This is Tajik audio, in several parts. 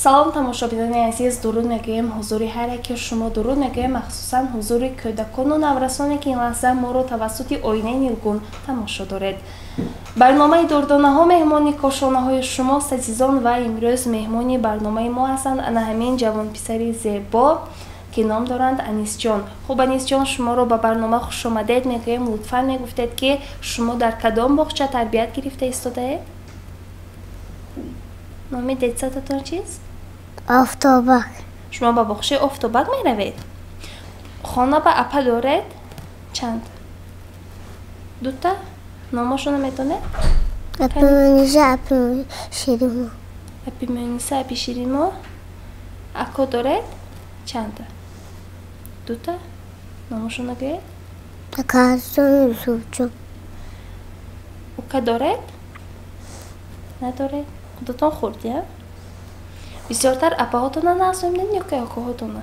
Салом, тамошобинони азиз, дуруд мегӯем ҳузури ҳар яке шумо, дуруд мегӯем махсусан ҳузури кӯдакону наврасоне, ки ин лаҳза моро тавассути оинаи нилгун тамошо доред. Барномаи Дурдонаҳо меҳмони кошонаҳои шумост, азизон, ва имрӯз меҳмони барномаи мо ҳастанд ана ҳамин ҷавонписари зебо, ки ном доранд Анисҷон. Хуб, Анисҷон, шуморо ба барнома хушомадед мегӯем. Лутфан мегуфтед, ки шумо дар кадом боғча тарбият гирифта истодаед? Номи детсадатон чист? Офтобак. Шумо ба боғчаи Офтобак меравед? Хона ба апа доред? Чанд? Дута? Номошонро медонед? Апи Муниса, апи Ширимо. Апи Муниса, апи Ширимо. Ако доред? Чанда? Дута? Номошонро гӯед? Акаҷон, Юсуфҷон. Ука доред? Надоред? Худатон хурдия? Бисёртар апаҳотона нағз мебинед ё ки акоҳотона?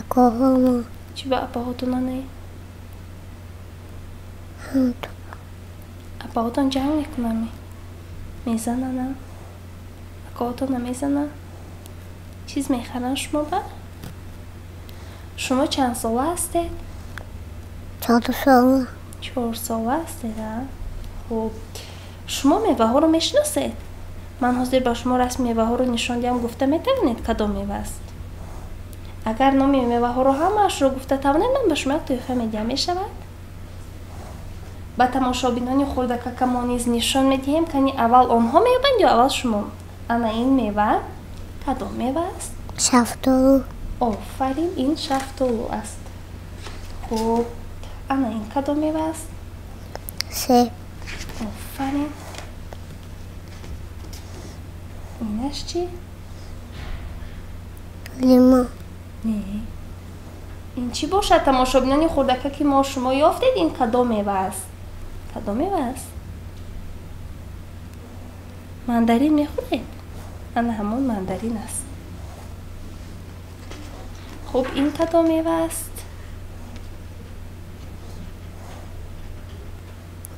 Акоҳомо. Чӣ ба апаҳотона не? Апаҳотон ҷанг мекунанд? Мезананд? Акоҳотон намезананд? Чиз мехаранд шумо ба? Шумо чанд сола ҳастед? 4 сола. 4 сола ҳастед, а? Хуб, шумо меваҳоро мешиносед? Ман ҳозир ба шумо расми меваҳоро нишон диҳам, гуфта метавонед, кадом мева аст? Агар номи меваҳоро ҳамаашро гуфта тавонед, ман ба шумо як тӯҳфа медиҳам, мешавад? Ба тамошобинони хурдакака мо низ нишон медиҳем, кани аввал онҳо меёбанд ё аввал шумо. Ана ин мева кадом мева аст? Шафтолу. Офарин, ин шафтолу аст. Хуб, ана ин кадом мева аст? Себ. Офарин. Инаш чӣ? Лимо. Не, ин чӣ бошад? Тамошобинони хурдака, ки мо шумо ёфтед, ин кадом мева аст? Кадом мева аст? Мандарин мехӯред? Ана ҳамон мандарин аст. Хуб, ин кадом мева аст?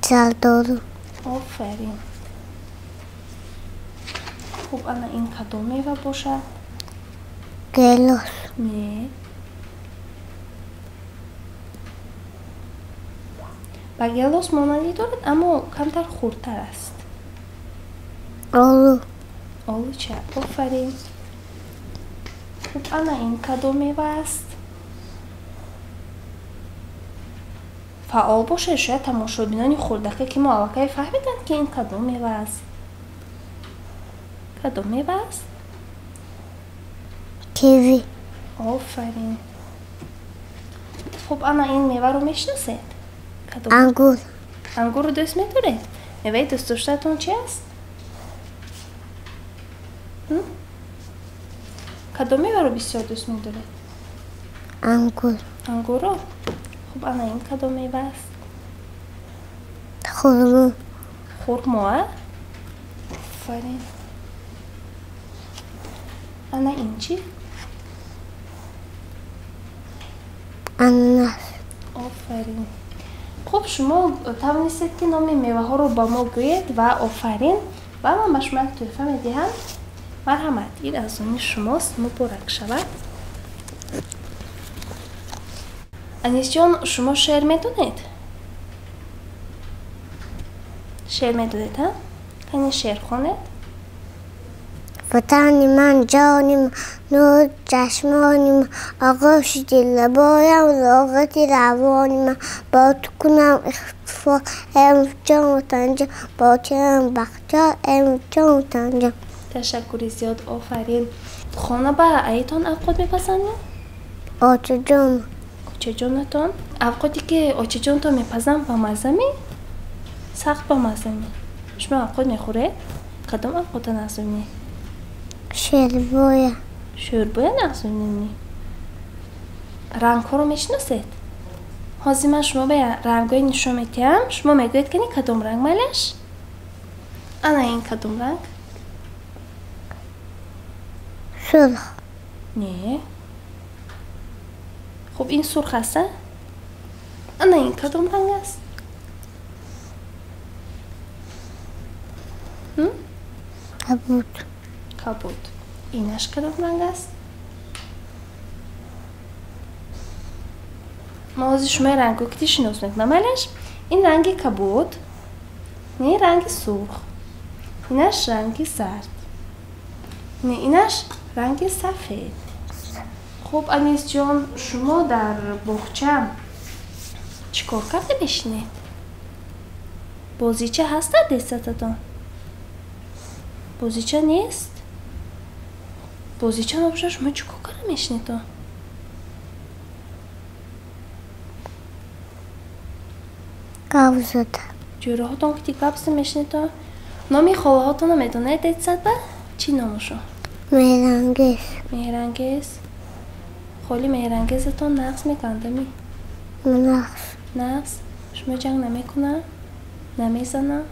Зардолу. Офарин. Хуб, ана ин кадом мева бошад? Гелос. Не, ба гелос монандӣ дорад, аммо камтар хурдтар аст. Олу. Олуча, офарин. Хуб, ана ин кадом мева аст? Фаъол бошед, шояд тамошобинони хурдака, ки мо аллакай фаҳмиданд, ки ин кадом мева аст. Кадом мева аст? Киви. Офарин. Хуб, ана ин меваро мешиносед? Ангур. Ангурро дӯст медоред? Меваи дӯстдоштаатон чи аст? Кадом меваро бисёр дӯст медоред? Ангур. Ангурро. Хуб, ана ин кадом мева аст? Хурмо. Хурмо, а? Офарин. Ана ин чӣ? Ананас. Офарин. Хуб, шумо тавонистед, ки номи меваҳоро ба мо гӯед, ва офарин, ва ман ба шумо як тӯҳфа медиҳам. Марҳамат, ин аз они шумост, муборак шавад. Анисҷон, шумо шеър медонед? Шеър медонед, а? Кани, шеър хонед. Ватани ман, ҷони ман, нури чашмони ман, оғӯши дилрабоям, роҳати равони ман. Бо ту кунам ихтифор, эй ҷон, ватанҷон, бо туям бахтиёр, эй ҷон, ватанҷон. Ташаккури зиёд, офарин. Хона ба аитон авқот мепазанд? Очаҷон. Очаҷонатон. Авқоте, ки очаҷонтон мепазанд, бамазза ме? Сахт бамазза ме? Шумо авқот мехӯред? Кадом авқота нағз мебинед? Шӯрбоя. Шӯрбоя нағз мебинед? Рангҳоро мешиносед? Ҳозир ман шумо ба рангҳое нишон медиҳам, шумо мегӯед, ки кадом ранг, майлаш? Ана ин кадом ранг? Сурх. Не, хуб, ин сурх аст, а? Ана ин кадом ранг аст? Кабуд. Кабуд. Инаш кадом ранг аст? Ма ҳозир шумои рангҳо ки шинос мекунам, майлаш? Ин ранги кабуд, не ранги сурх, инаш ранги зард, не инаш ранги сафед. Хуб, Анисҷон, шумо дар боғча чӣ кор карда мешинед? Бозича ҳаст дар дастататон? Бозича нест? Бозича набошад, шумо чӣ кор карда мешинедон? Гап зада. Ҷӯраҳотон ки гап зада мешинедон? Номи холаҳотонро медонед детсада? Чӣ номашон? Меҳрангез. Меҳрангез. Холи Меҳрангезатон нағз мегандами? Нағз. Нағз? Шумо ҷанг намекунад? Намезанад?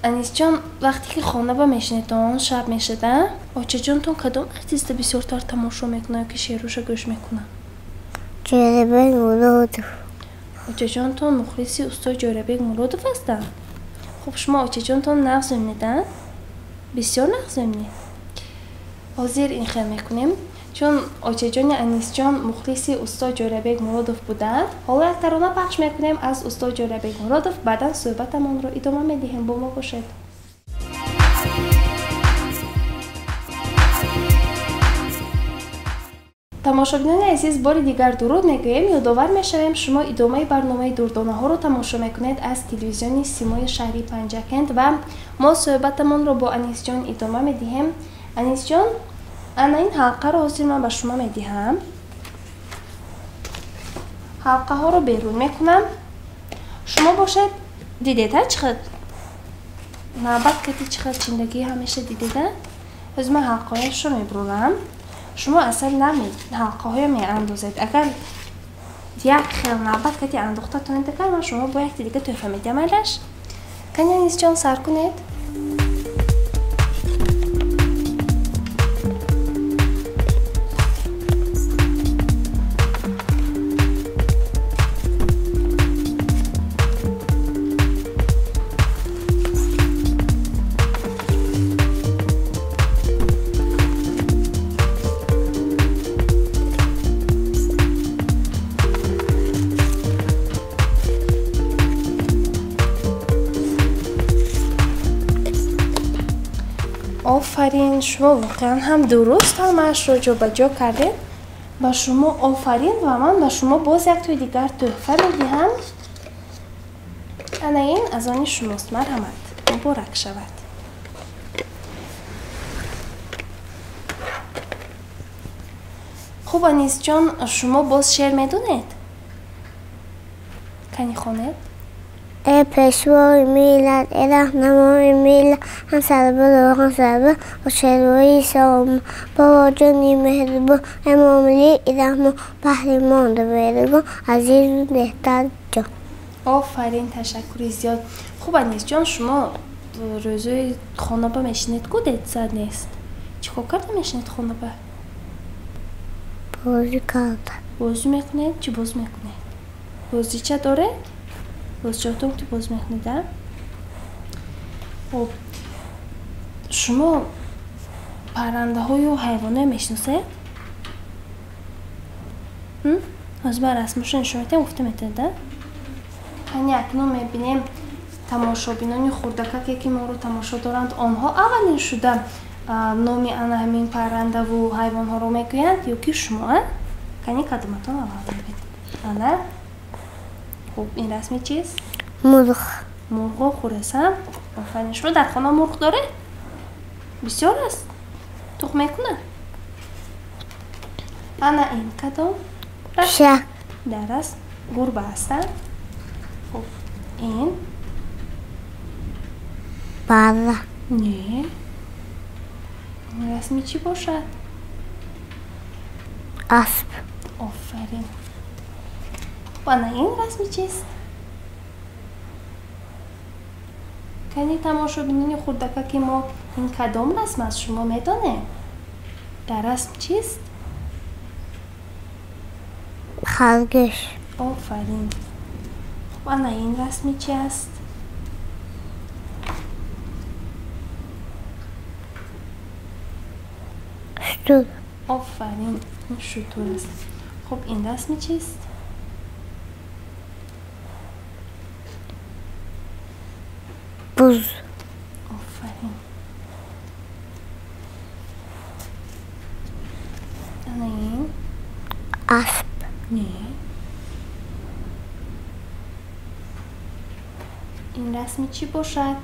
Анисҷон, вақте ки хона ба мешинедон, шаб мешада, очаҷонтон кадом артиста бисёртар тамошо мекунад ё ки шеъруша гӯш мекунад? Ҷӯрабек Муродов. Очаҷонтон мухлиси устод Ҷӯрабек Муродов ҳастанд? Хуб, шумо очаҷонтон нағз мебинед, бисёр нағз мебинед. Ҳозир ин хел мекунем, чун очаҷони Анисҷон мухлиси устод Ҷӯрабек Муродов буданд, ҳоло як тарона пахш мекунем аз устод Ҷӯрабек Муродов, баъдан суҳбатамонро идома медиҳем. Бо мо бошед. Тамошобинони азиз, бори дигар дуруд мегӯем. Ёдовар мешавем, шумо идомаи барномаи дурдонаҳоро тамошо мекунед аз телевизиони Симои шаҳри Панҷакент ва мо суҳбатамонро бо Анисҷон идома медиҳем. Анисҷон, ана ин ҳалқаро ҳозир ман ба шумо медиҳам. Ҳалқаҳоро берун мекунам. Шумо бошед, дидед, ҳа, чӣ хел навбат кати чӣ хел чиндагӣ ҳамеша дидед, а? Ҳозир ман ҳалқаҳояшро мебурам. Шумо асал ҳалқаҳоя меандозед. Агар як хел навбат кати андохта тонед, агар ман шумо бо якти дига тӯҳфа медиҳам, айлаш? Кани, Анисҷон, сар кунед. Офарин, шумо воқеан ҳам дуруст ҳамаашро ҷобаҷо кардед. Ба шумо офарин ва ман ба шумо боз як тӯи дигар тӯҳфа медиҳам. Ана ин аз они шумост, марҳамат, муборак шавад. Хуб, Анисҷон, шумо боз шеър медонед? Кани хонед? Эй пешвои миллат, эй раҳнамои миллат, ҳам сарбаланд, ҳам сарбаланд, шервои сом, бобоҷони меҳрубон, Эмомалӣ Раҳмон, баҳри монда берагон, азизу беҳтар ҷон. Офарин, ташаккури зиёд. Хуб, Анисҷон, шумо рӯзои хонаба мешинед ку, детсад нест? Чӣ кор карда мешинед хонаба? Бозӣ карда. Бозӣ мекунед? Чӣ бозӣ мекунед? Бозича доред? Бозичаҳотон ки бозӣ мекунед, а? Хуб, шумо паррандаҳою ҳайвонҳое мешиносед? Ҳозир ман расмашро нишон медиҳам, гуфта метавонед, а? Кани, акнун мебинем тамошобинони хурдакаке ки моро тамошо доранд, онҳо аввалин шуда номи ана ҳамин паррандаву ҳайвонҳоро мегӯянд ё ки шумо, а? Кани, кадоматон аввал мегӯед? Ана? Хуб, ин расми чист? Мурғ. Мурғу хурӯс, а? Офарин. Шумо дар хона мурғ доред? Бисёр аст? Тухм мекунад? Ана ин кадом? Пишак. Дар расм гурба аст, а? Хуб, ин? Бара. Не. Ин расми чӣ бошад? Асп. Офарин. Хуб, ана ин расми чист? Кани, тамошобинони хурдакаки мо, ин кадом расм аст, шумо медонед? Дар расм чист? Харгӯш. Офарин. Хуб, ана ин расми чи аст? Шутур. Офарин, ин шутур аст. Хуб, ин расми чист? Буз. Офарин. Ана ин? Асп. Не. Ин расми чӣ бошад?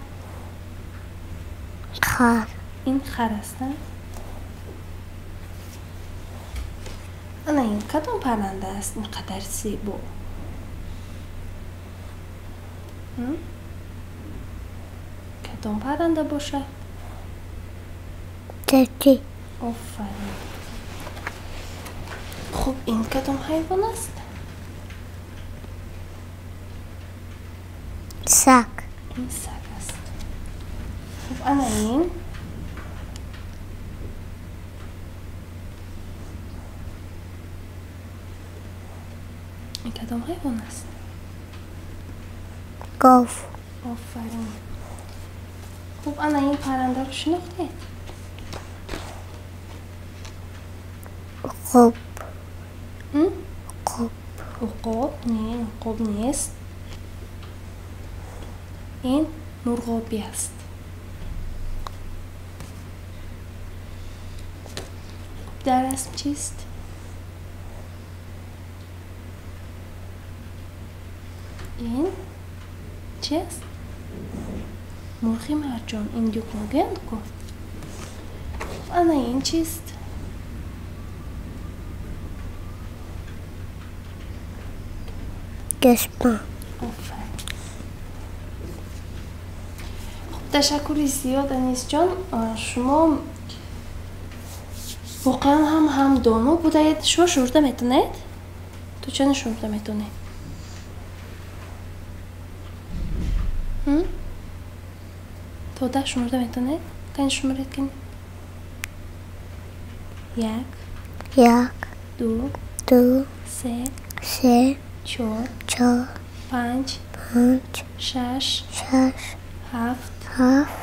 Хар. Ин хар аст, на? Ана ин кадом парранда аст ин қадар зебо? Кадом парранда бошад? Тӯтӣ. Офарин. Хуб, ин кадом ҳайвон аст? Саг. Ин саг аст. Хуб, ана ин? Ин кадом ҳайвон аст? Гов. Офарин. Хуб, ана ин паррандаро шинохтед? Уқоб. Уқоб. Уқоб? Не, уқоб нест. Ин мурғобӣ аст. Хуб, дар расм чист? Ин чи аст? Мурғи марҷон. Индюк мегӯянд ку. Ана ин чист? Гӯсфанд. Офарин. Хуб, ташаккури зиёд, Анисҷон. Шумо воқеан ҳам доно будаед. Шумо шумурда метавонед? Ту чанд шумурда метавонед? То 10 шумурда метавонед? Кани шумуред кани? Як. Як. Ду. Ду. Се. Се. Чор. Чор. Панҷ. Панҷ. Шаш. Шаш. Ҳафт. Ҳафт.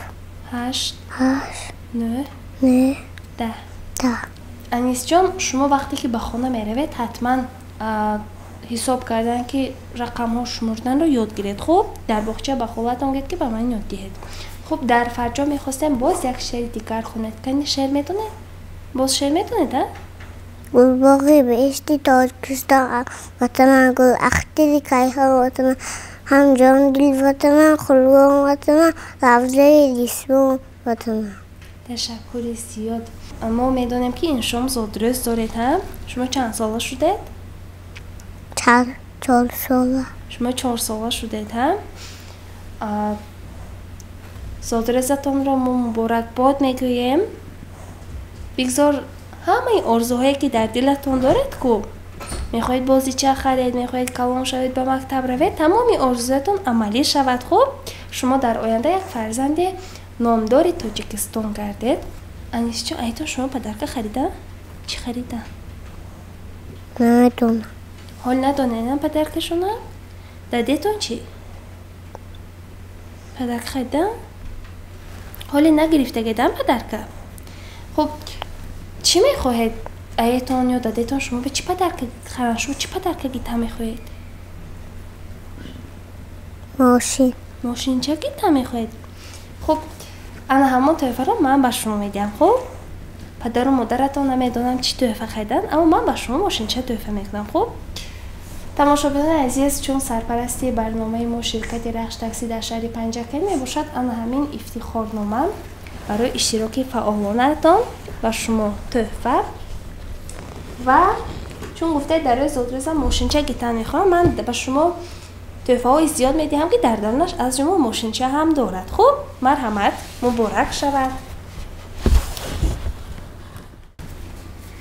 Ҳашт. Ҳашт. Нӯҳ. Нӯҳ. 10. 10. Анисҷон, шумо вақте ки ба хона меравед, ҳатман ҳисоб кардан ки рақамҳо шумурданро ёд гиред. Хуб, дар боғча ба холатон гӯед ки ба ман ёд диҳед. Хуб, дар фарҷом мехостем боз як шеъри дигар хонед. Кани шеър медонед? Боз шеър медонед, а? Гулбоғи беҳишти Тоҷикистон ватанам, гул ахтири кайҳон ватанам, ҳам ҷон дил ватанам, хулгон ватанам, равзаи ҷисмон ватанам. Ташаккури зиёд. Мо медонем ки ин шом зодрӯз доред, ҳа? Шумо чанд сола шудед? 4 сола. Шумо 4 сола шудед, ҳа? Зодрӯзатонро мо муборакбод мегӯем. Бигзор ҳамаи орзуҳое ки дар дилатон доред ку, мехоҳед бозича харед, мехоҳед калон шавед, ба мактаб равед, тамоми орзуятон амалӣ шавад. Хуб, шумо дар оянда як фарзанди номдори Тоҷикистон гардед. Анисҷон, айтон шумо падарка харида? Чӣ харида? Намедонам. Ҳол надонед падаркашона? Дадетон чӣ? Падарка харида? Ҳоле нагирифтагедам падарка? Хуб, чӣ мехоҳед? Аетон ё дадетон шумо ба чӣ падарка харанд? Шумо чӣ падарка гита мехоҳед? Мошин. Мошинча гита мехоҳед? Хуб, ана ҳамон тӯҳфаро ман ба шумо медиҳам. Хуб, падару модаратон намедонам чӣ тӯҳфа хариданд, аммо ман ба шумо мошинча тӯҳфа мекунам. Хуб, тамошобинони азиз, чун сарпарасти барномаи мо ширкати Рахш такси дар шаҳри Панҷакент мебошад, ана ҳамин ифтихорнома барои иштироки фаъолонаатон ба шумо тӯҳфа. Ва чун гуфтед дар рӯзи зодрӯзам мошинча гитан мехоҳам, ман ба шумо тӯҳфаҳои зиёд медиҳам ки дар дарунаш аз ҷумла мошинча ҳам дорад. Хуб, марҳамат, муборак шавад.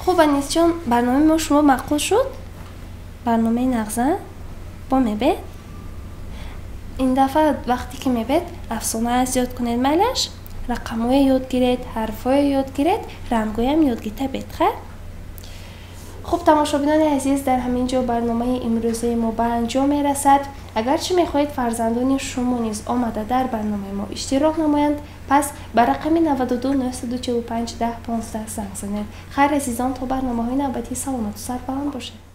Хуб, Анисҷон, барномаи мо шумо маъқул шуд? Барномаи нағза? Бо мебед? Ин дафъа вақте ки мебед, афсона аз ёд кунед, майлаш? Рақамҳое ёд гиред, ҳарфҳое ёд гиред, рангҳоям ёд гита бед, хайр? Хуб, тамошобинони азиз, дар ҳамин ҷо барномаи имрӯзаи мо ба анҷом мерасад. Агарчи мехоҳед фарзандони шумо низ омада дар барномаи мо иштирок намоянд, пас ба рақами 92 945 10 15 занг занед. Хайр, азизон, то барномаҳои навбатӣ саломату сарбаланд бошед.